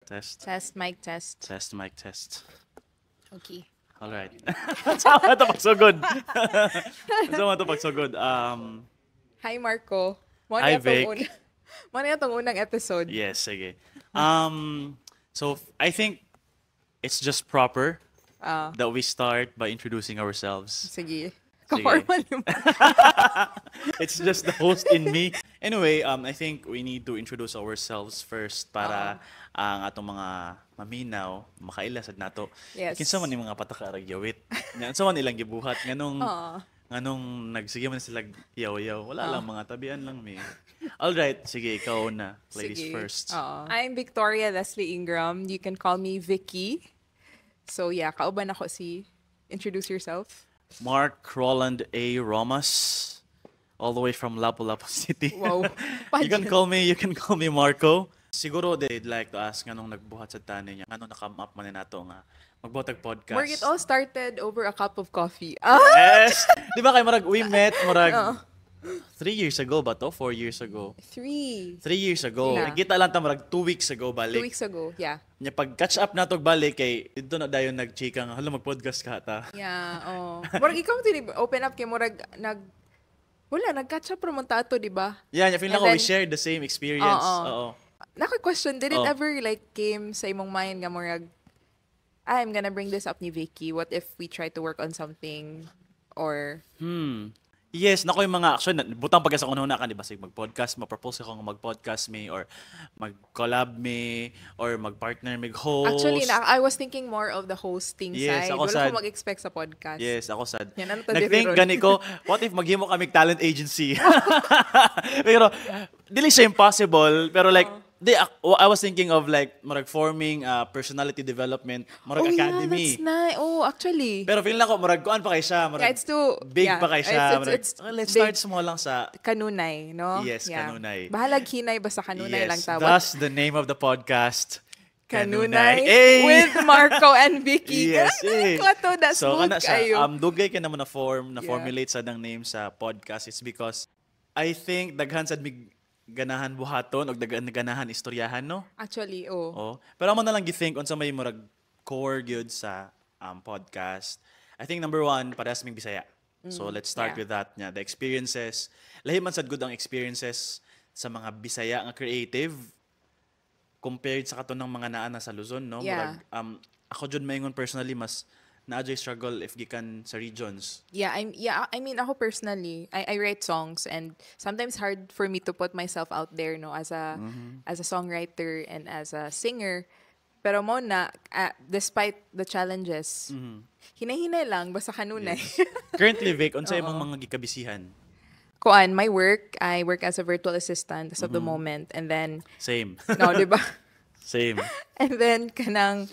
Test. Test, mic test. Test, mic test. Okay. All right. Sama to pagsugod. Sama to pagsugod. Hi, Marco. Mo Hi, ni atong Vic. Mao ni atong unang episode. Yes, sige. So I think it's just proper that we start by introducing ourselves. Sige. Sige. Ka-formal yung It's just the host in me. Anyway, I think we need to introduce ourselves first para ang atong mga maminaw makaila sad nato. Kinsa man ni mga pataka gyawit? Nga man ilang gibuhat nganong nagsige man sila yaw-yaw. Wala lang, mga tabian lang mi. All right, sige, ikaw na. Ladies Sige. First. Oo. I'm Victoria Leslie Ingram. You can call me Vicky. So yeah, kauban ako si. Introduce yourself. Mark Roland A. Romas, all the way from Lapu-Lapu City. You can call me Marco. Siguro they'd like to ask nganong nagbuhat sa tani niya, nganong na-come up man nato nga magbuhat og podcast. Murag it all started over a cup of coffee. Ah! Yes. Di ba kay murag we met murag 3 years ago ba to? 4 years ago. 3. 3 years ago. Yeah. Nagkita lang ta murag 2 weeks ago balik. 2 weeks ago, yeah. Nya pag catch up nato balik kay dito na dayon nagchika nga, "Hala, mag-podcast ka ta." Yeah, oh. Murag ikaw mo open up kay murag nag wala nag-catch up ra man ta ato, di ba? Yeah, nya feel And nako we then- shared the same experience. Oo. Oo. Naka question, did it Oh. ever like came sa imong mind nga murag, "I'm gonna bring this up ni Vicky. What if we try to work on something?" Or Yes, nako yung mga actually butang pag sa una ka, di ba, sige mag-podcast, ma-propose ako nga mag-podcast mi or mag-collab mi or mag-partner mig host. Actually na, I was thinking more of the hosting Yes, side. ako Wala sad. ko mag-expect sa podcast. Yes, ako sad. Yan, ano ta Nag-think diri ron? gani ko, what if maghimo kami talent agency? Pero dili siya impossible, pero like di I was thinking of like murag forming a personality development murag Oh yeah, academy. that's nice. Oh, actually. Pero feel nako murag kuan pa kay siya, murag Yeah, it's too big yeah, pa kay siya. Murag, it's "Oh, let's big. start small lang sa Kanunay, no? Yes, kanunay. Bahalag hinay basta kanunay lang Yes, tawag. thus the name of the podcast. Kanunay Hey! with Marco and Vicky. Yes, eh. Ko to na So, smooth kana siya, kayo. Dugay ka naman na form, na formulate sa dang name sa podcast. It's because I think daghan sad mig ganahan buhaton og daghan ganahan istoryahan, no? Actually, oh. Oh. Pero amo na lang gi-think unsa may murag core gyud sa podcast. I think number one, parehas ming Bisaya. So let's start with that nya. The experiences, lahi man sad gud ang experiences sa mga Bisaya nga creative compared sa kato ng mga naa na sa Luzon, no? Yeah. Murag, ako jud maingon personally, mas naa jud struggle if gikan sa regions. Yeah, I mean, ako personally, I write songs and sometimes hard for me to put myself out there, no, as a as a songwriter and as a singer. Pero mo na, despite the challenges, hinay-hinay lang basta kanunay. Currently, Vic, unsa imong mga gikabisihan? Kuan, my work, I work as a virtual assistant as of the moment and then Same. No, di ba? Same. And then kanang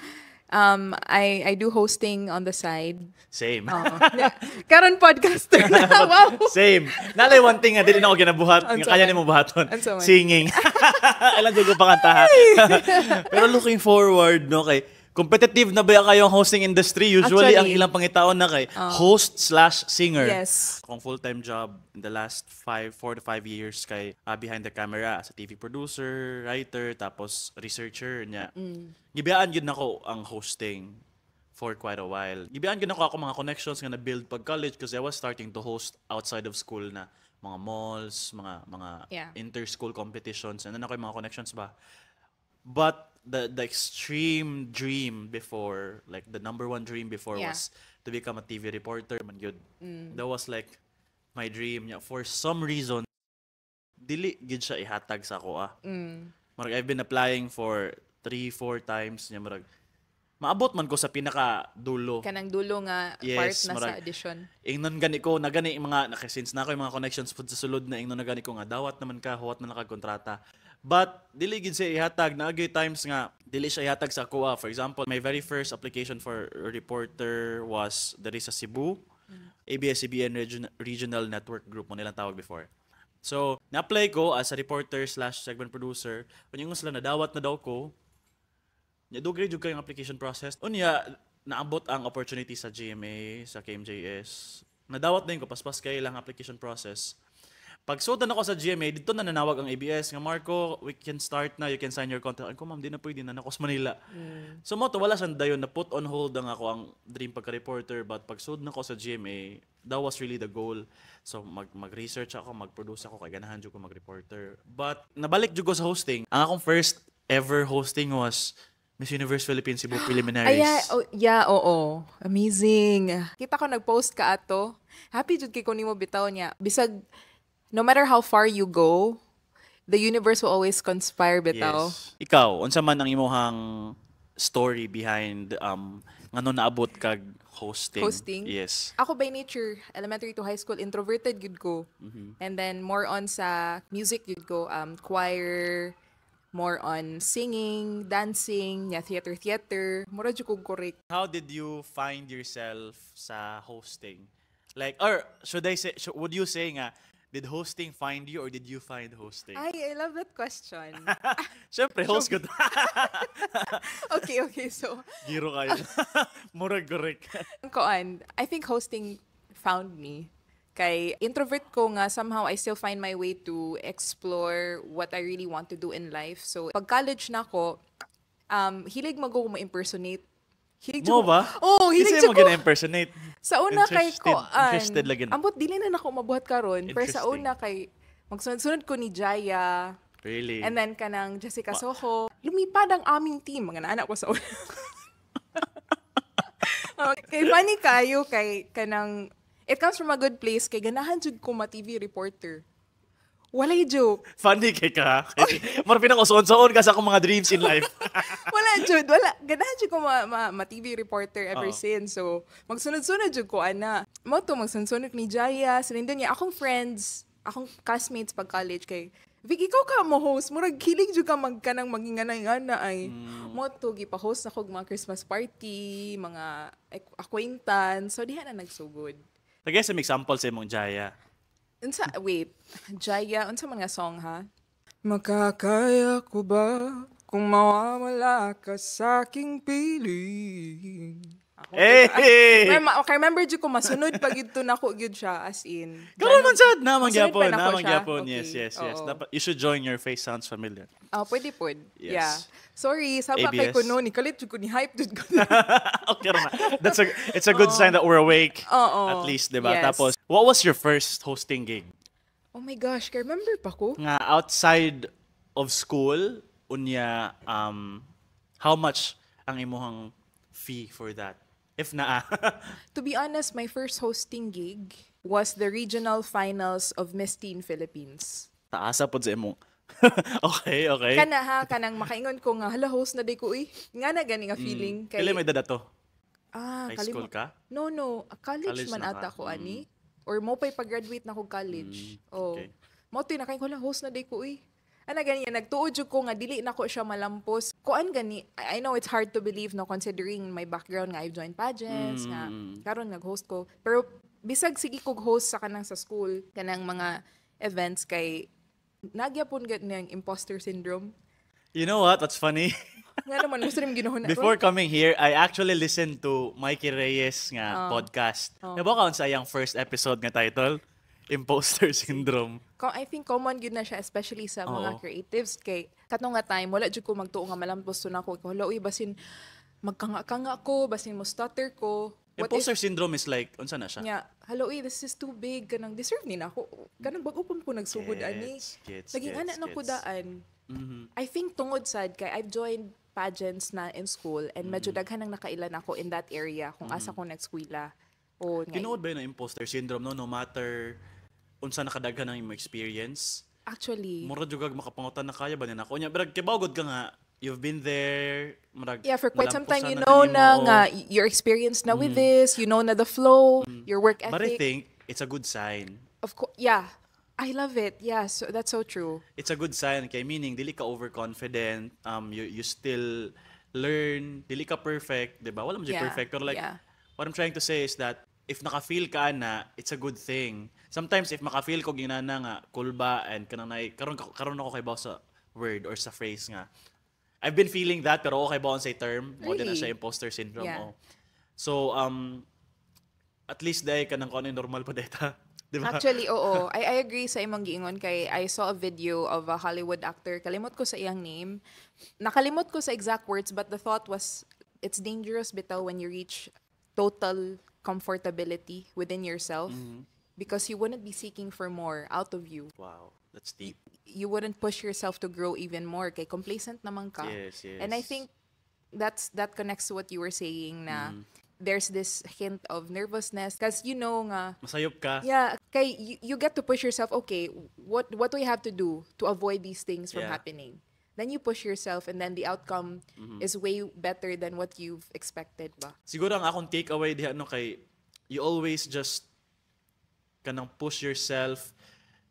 I do hosting on the side. Same. Oo. Karon podcaster na. Wow. Same. Nalay one thing nga dili na ako ginabuhat nga Unsa kaya man? nimo buhaton. Unsa man? Singing. Alam jud ko pa kantahan. Pero looking forward, no, kay competitive na ba kayo ang hosting industry? Usually ang Actually, ilang pangitaon na kay host/singer. Yes. Akong full-time job in the last 4 to 5 years kay behind the camera as a TV producer, writer, tapos researcher niya. Gibiyaan gyud nako ang hosting for quite a while. Gibiyaan gyud nako ako mga connections nga na-build pag college because I was starting to host outside of school na mga malls, mga inter-school competitions, and ano ko yung mga connections ba. But the extreme dream before, like the number one dream before was to become a TV reporter man gyud. That was like my dream. Yeah, for some reason dili gyud siya ihatag sa ako ah. Murag I've been applying for three, four times niya, murag maabot man ko sa pinaka dulo. Kanang dulo nga Yes, part na sa murag- audition. Ingnon gani ko na gani mga naka since na ako yung mga connections pud sa sulod na ingnon na gani ko nga dawat naman ka, huwat man ka kontrata. But dili gid siya ihatag na times nga dili siya ihatag sa ako ah. For example, my very first application for reporter was diri sa Cebu, ABS-CBN Regional Network Group mo nilang tawag before. So, na-apply ko as a reporter/segment producer. Unya ingon sila nadawat na daw ko. Nya dugay jud kayong application process. Unya naabot ang opportunity sa GMA, sa KMJS. Nadawat din ko, paspas kay lang application process. Pag na ako sa GMA, didto na nanawag ang ABS nga, "Marco, we can start na, you can sign your contract." Ako, "Ma'am, di na pwede na ako sa Manila." So mao to, wala siyang dayon na put on hold ang ako ang dream pagka-reporter, but pag sud na ko sa GMA, that was really the goal. So mag-research ako, mag-produce ako kay ganahan jud ko mag-reporter. But nabalik jud ko sa hosting. Ang akong first ever hosting was Miss Universe Philippines Cebu preliminaries. Ay, oh, yeah, oo. Amazing. Kita ko nag-post ka ato. Happy jud kay ko nimo bitaw niya. Bisag no matter how far you go, the universe will always conspire bitaw. Yes. Ikaw, unsa man ang imuhang story behind ngano naabot kag hosting? Hosting? Yes. Ako by nature, elementary to high school, introverted gud ko. And then more on sa music gud ko, choir, more on singing, dancing, yeah, theater, theater. Mura jud kog correct. How did you find yourself sa hosting? Like, or should I say, would you say nga, did hosting find you or did you find hosting? Ay, I love that question. Siyempre, host ko. Okay. So, Giro kayo. Murag correct. Koan, I think hosting found me. Kay introvert ko nga, somehow I still find my way to explore what I really want to do in life. So, pag college na ako, hilig mag ko ma-impersonate. Hilig Mo ba? Oh, hilig Kasi mo gina-impersonate. Sa una kay Interested. Koan. Interested lagi na. Ambot dili na nako mabuhat karon. Pero sa una kay magsunod-sunod ko ni Jaya. Really? And then kanang Jessica Soho. Lumipad ang aming team. Mga naanak ko sa una. Okay, funny kayo kay kanang it comes from a good place kay ganahan jud ko ma TV reporter. Walay joke. Funny kay ka. Mara pinaka-uson-son ka sa akong mga dreams in life. Wala jud, wala. Ganahan jud ko ma TV reporter ever Oo. since. So, magsunod-sunod jud ko ana. Mao to magsunod-sunod ni Jaya, Celine niya akong friends, akong classmates pag college kay Vic, ikaw ka mo host. Murag hilig jud ka mag kanang maging ana ay. Mao to gipa-host ako og mga Christmas party, mga acquaintance. So diha na nagsugod. Tagay sa example sa imong Jaya. Unsa, wait, Jaya, unsa man nga song ha? Makakaya ko ba kung mawawala ka sa aking piling? Ako, Hey! Okay, remember jud ko masunod pag yun nako gyud siya as in. Karon man sad na man Masunod gyapon, pa nako na man siya? gyapon. Yes, Okay, yes. oo. Dapat you should join, your face sounds familiar. Ah, pwede pod. Yes. Yeah. Sorry, saba kay ABS. ko no, ni kalit jud ko ni hype jud ko. Okay ra na. That's a it's a good sign that we're awake. Oo. At least, 'di ba? Yes. Tapos, what was your first hosting gig? Oh my gosh, kay remember pa ko? Nga outside of school, unya how much ang imuhang fee for that? If naa. To be honest, my first hosting gig was the regional finals of Miss Teen Philippines. Taasa pod sa imong. Okay. Kana ha, kanang makaingon ko nga hala, host na day ko uy. Nga na gani nga feeling kay Kailan may edad to? Ah, High school ka? No, college, College man na ata ka. ko ani. Or mo pa'y pag-graduate na ko college. Oh. Mo to'y nakaingon ko, "Hala, host na day ko uy." Ana gani nagtuo jud ko nga dili na ko siya malampos. Kuan gani, I know it's hard to believe no, considering my background nga I've joined pageants nga karon nag-host ko. Pero bisag sige kog host sa kanang sa school, kanang mga events kay nagyapon gud niyang imposter syndrome. You know what? What's funny? Nga naman gusto rin ginahuna Before coming here, I actually listened to Mikey Reyes nga podcast. Oh. Nabo ka sa iyang first episode nga title, Imposter Syndrome. I think common gyud na siya especially sa mga Oo. creatives kay katong nga time wala jud ko magtuo nga malampos to nako. Hala uy, basin magkanga-kanga ko, basin mo stutter ko. What if Imposter syndrome is like, unsa na siya? nya, hala uy, this is too big, kanang deserve ni nako, kanang bag-o pa man ko nagsugod ani. Gets, Naging gets, ana na ko gets. daan. I think tungod sad kay I've joined pageants na in school and medyo daghan ang nakailan ako in that area kung asa ko nag-eskwela. O nga, Tinuod ba yun ang imposter syndrome, no? No matter unsa nakadaghan ang imong experience, Actually, mura jud kag makapangutan na kaya ba ni nako. Nya, pero kibaw gud ka nga, you've been there, murag Yeah, for quite some time, nalampusan you na know nimo, na oo. nga, you're experienced na with this, you know na the flow, your work ethic. But I think it's a good sign. Of course, yeah. I love it. Yeah, so that's so true. It's a good sign kay meaning dili ka overconfident, you still learn, dili ka perfect, 'di ba? Wala man jud perfect pero like what I'm trying to say is that if naka-feel ka na, it's a good thing. Sometimes if maka-feel ko ginana nga kulba and kanang nay karon karon ako kay sa word or sa phrase nga. I've been feeling that pero okay ba on say term? Mo din na Really? siya imposter syndrome. Yeah. Oh. So at least dai kanang kuno normal pa data. Di ba? Actually, oo. I agree sa imong giingon kay I saw a video of a Hollywood actor. Kalimot ko sa iyang name. Nakalimot ko sa exact words, but the thought was, it's dangerous bitaw when you reach total comfortability within yourself because you wouldn't be seeking for more out of you. Wow, that's deep. You wouldn't push yourself to grow even more kay complacent naman ka. And I think that connects to what you were saying na there's this hint of nervousness because you know nga Masayop ka. Yeah, kay you get to push yourself, okay, what do I have to do to avoid these things from happening? Then you push yourself and then the outcome is way better than what you've expected ba? Siguro ang akong takeaway diha, no, kay you always just kanang push yourself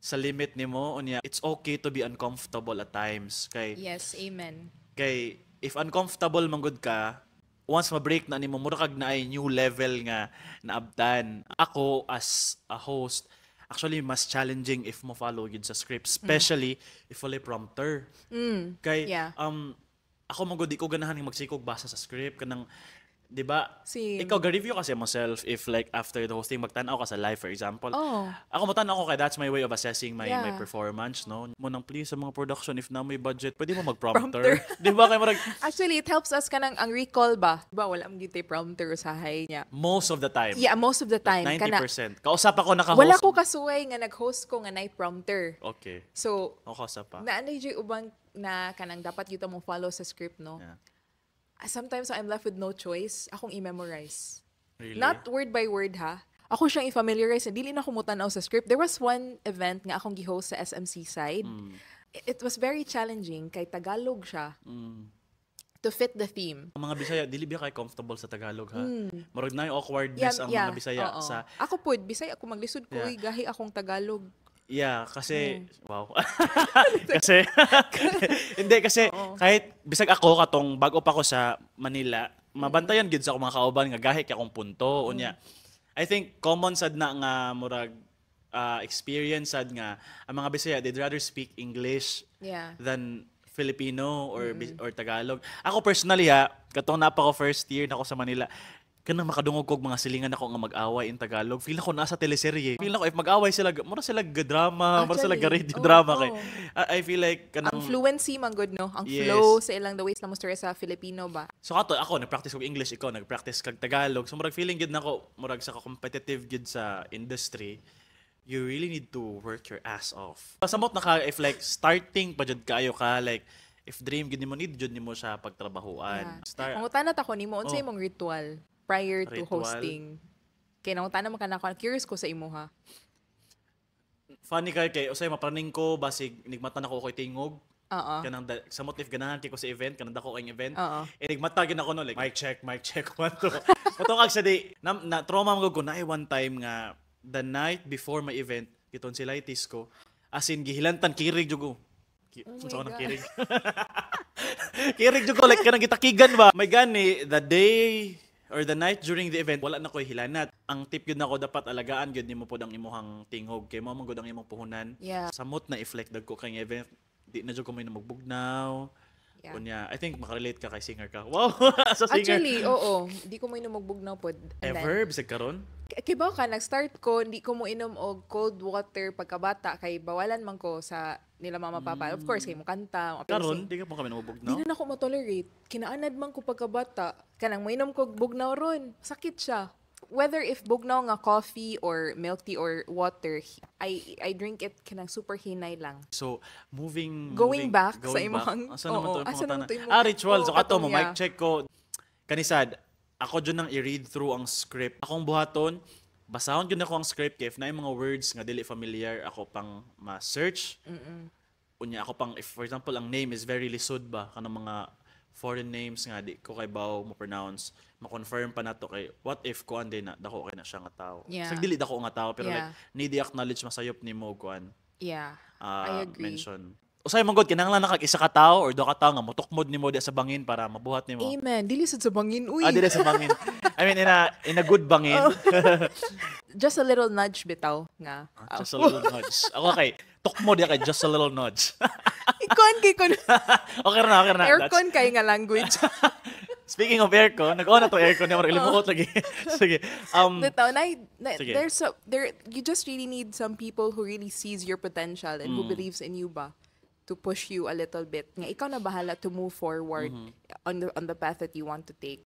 sa limit nimo, unya it's okay to be uncomfortable at times kay Yes, amen. Kay if uncomfortable man gud ka, once ma-break na nimo, mura kag naay new level nga naabtan. Ako as a host, actually mas challenging if mo follow gyud sa script, especially if walay prompter. Kay ako man gud, di ko ganahan nga magsikog basa sa script kanang, di ba? Same. Ikaw, ga-review kasi mo self if like after the hosting magtan-aw ka sa live, for example. Oh. Ako, mo-tan-aw ko kay that's my way of assessing my performance, no? Mao nang please, sa mga production, if naa may budget, pwede mo mag-prompter. Prompter. Di ba kay murag Actually, it helps us kanang ang recall ba? Ba wala man gyud prompter usahay niya. Most of the time. Yeah, most of the time. Kana, 90%. Kausap ako naka-host. Wala ko kasuway nga nag-host ko nga nay prompter. Okay. So, Ako kausap pa. Na ano yung ubang na kanang dapat gyud mo follow sa script, no? Yeah. Sometimes I'm left with no choice. Akong i-memorize. Really? Not word by word, ha? Ako siyang i-familiarize. Dili na ko mutanaw sa script. There was one event nga akong gi-host sa SMC side. It was very challenging kay Tagalog siya to fit the theme. Ang mga Bisaya, dili ba kay comfortable sa Tagalog, ha? Murag na yung awkwardness ang mga Bisaya oo. sa Ako pod, Bisaya ako, maglisod ko, uy, gahi akong Tagalog. Yeah, kasi wow. Kasi hindi kasi kahit bisag ako katong bago pa ko sa Manila, mabantayan gid sa akong mga kauban nga gahi kay akong punto unya. I think common sad na nga murag experience sad nga ang mga Bisaya, they'd rather speak English than Filipino or Tagalog. Ako personally ha, katong napa ko first year na ako sa Manila, kanang makadungog kog mga silingan ako nga mag-away in Tagalog. Feel ako nasa teleserye. Feel ako if mag-away sila, mura sila ga-drama, mura sila ga-radio drama kay. I feel like kanang Ang fluency man good, no? Ang Yes. flow sa ilang the ways na mo sa Filipino ba? So kato ako nag-practice og English, ikaw nag-practice kag Tagalog. So murag feeling gid nako murag sa competitive gid sa industry, you really need to work your ass off. Samot na ka if like starting pa jud kayo ka, like if dream gid nimo, need jud nimo siya pagtrabahuan. Start. Mangutana ta ko nimo, unsay Oh. imong ritual prior to Ritual? hosting? Kay nangutana man ka nako, curious ko sa imo ha. Funny kay usay mapraning ko basig nigmata na ko koy tingog. Kanang samot if ganahan kay ko sa event, kanang dako kay event. Eh nigmata gid ako no, like mic check, one two. Motong sa di na trauma man gud ko na one time nga the night before my event, gitonsillitis ko. As in gihilantan kirig jud ko. Oh Unsa my ko nang God. kirig? Kirig jud ko like kanang gitakigan ba. May gani the day or the night during the event, wala na ko'y hilanat. Ang tip yun nako, dapat alagaan gyud nimo pod ang imuhang tingog kay mao man gud ang imong puhunan. Samot na if like dagko kay event, di na jud ko may magbugnaw. Unya, I think makarelate ka kay singer ka. Wow, sa singer. Actually, oo. Di ko mo inom og bugnaw pod. And then, Ever bisag karon? Kibaw ka, nag-start ko, hindi ko mo inom og cold water pagkabata kay bawalan man ko sa nila mama papa. Of course, kay mo kanta, mo Karon appeal. di ka pa kami namubugnaw. Di na nako ma-tolerate. Kinaanad man ko pagkabata. Kanang moinom ko bugnaw ron. Sakit siya. Whether if bugnaw nga coffee or milk tea or water, I drink it kanang super hinay lang. So, moving Going moving, back sa going back. imong- Asa naman oo, to asa naman imong to imong- Ah, ritual. oo, So kato mo katong mic yeah. check ko. Kanisad, ako dyan nang i-read through ang script. Akong buhaton, basahon gyud ako ang script kay if na mga words nga dili familiar, ako pang ma-search. Unya ako pang if for example ang name is very lisod ba, kanang mga foreign names nga di ko kay baw mo pronounce, ma-confirm pa nato kay what if kuan din na dako kay na siya nga tao. So dili dako nga tao pero like need i-acknowledge masayop nimo kuan Yeah. I agree. mention. Usay man gud kinahanglan na kag isa ka tawo or duha ka tawo nga motukmod nimo di sa bangin para mabuhat nimo. Amen. Dili sad sa bangin uy. Ah, dili sa bangin. I mean in a good bangin. Oh. Just a little nudge bitaw nga. Ah, just a little nudge. Ako kay tukmod ya kay just a little nudge. Ikon kay kon. Okay na, okay na. Aircon kay nga language. Speaking of aircon, nag-on na to aircon, na limuot lagi. Sige. Bitaw, na, Sige. There's so, there, you just really need some people who really sees your potential and who believes in you ba to push you a little bit. Nga ikaw na bahala to move forward on the path that you want to take.